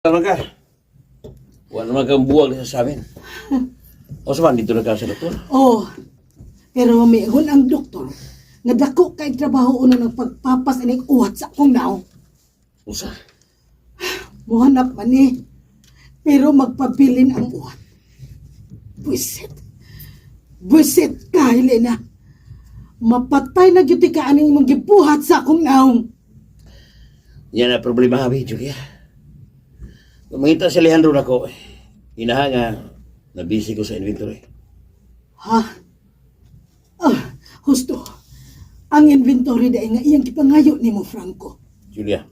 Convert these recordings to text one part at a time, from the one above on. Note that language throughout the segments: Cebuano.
Naman ka. Wala naman kang buwag na sa amin. O sa man, dito na ka sa doktor. Oh, pero miingon ang doktor nga dako kay trabaho una ng pagpapas ining uwat sa akong naong. Usa. Muhanap man eh. Pero magpabilin ang uwat. Buisit. Buisit ka, Helena. Mapatay na gyud ka aning imong gibuhat sa akong naong. Yan ang problema, habi, Julia. Kung mangita si Alejandro na ko, inaha nga, nabisi ko sa inventory. Ha? Ah, husto. Ang inventory dahil nga iyang gipangayo nimo, Franco. Julia,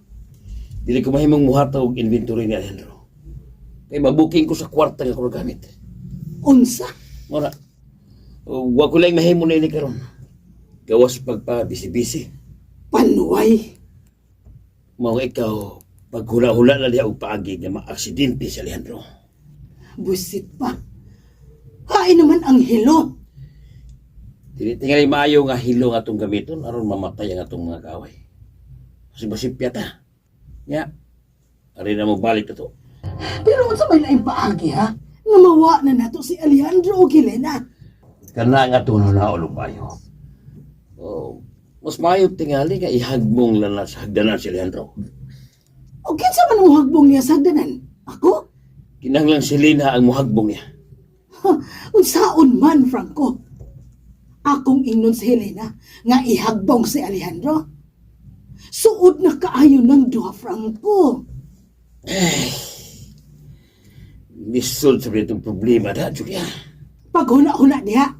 dili ko mahimong muhata og inventory ni Alejandro. Kay mabuking ko sa kwarta nga ko gamit. Unsa? Mora, wa ko lang mahimo na ini karon. Gawas pagpa bisi-bisi. Panuay. Mao nga ikaw, paghula-hula na diha og paagi nga maaksidente si Alejandro. Buisit pa. Hain naman ang hilo. Dili tingali maayo nga hilo nga atong gamiton aron mamatay ang atong mga kaaway. Kasi basipya ta. Nya, ari na mo balik na to. Pero unsa may laing paagi ha? Nga mawa na nato si Alejandro og Helena. Kana nga atong naulog maayo. Oh, mas maayo tingali nga ihagbong lang na sa hagdanan si Alejandro. O kinsa man ang hagbong niya sa hagdanan? Ako? Kinahanglan si Lina ang muhagbong niya. Ha, unsaon man, Franco. Akong ingnon si Helena nga ihagbong si Alejandro. Suod na kaayo ng duha, Franco. Lisod sa itong problema da, Julia. Paghuna-huna diha,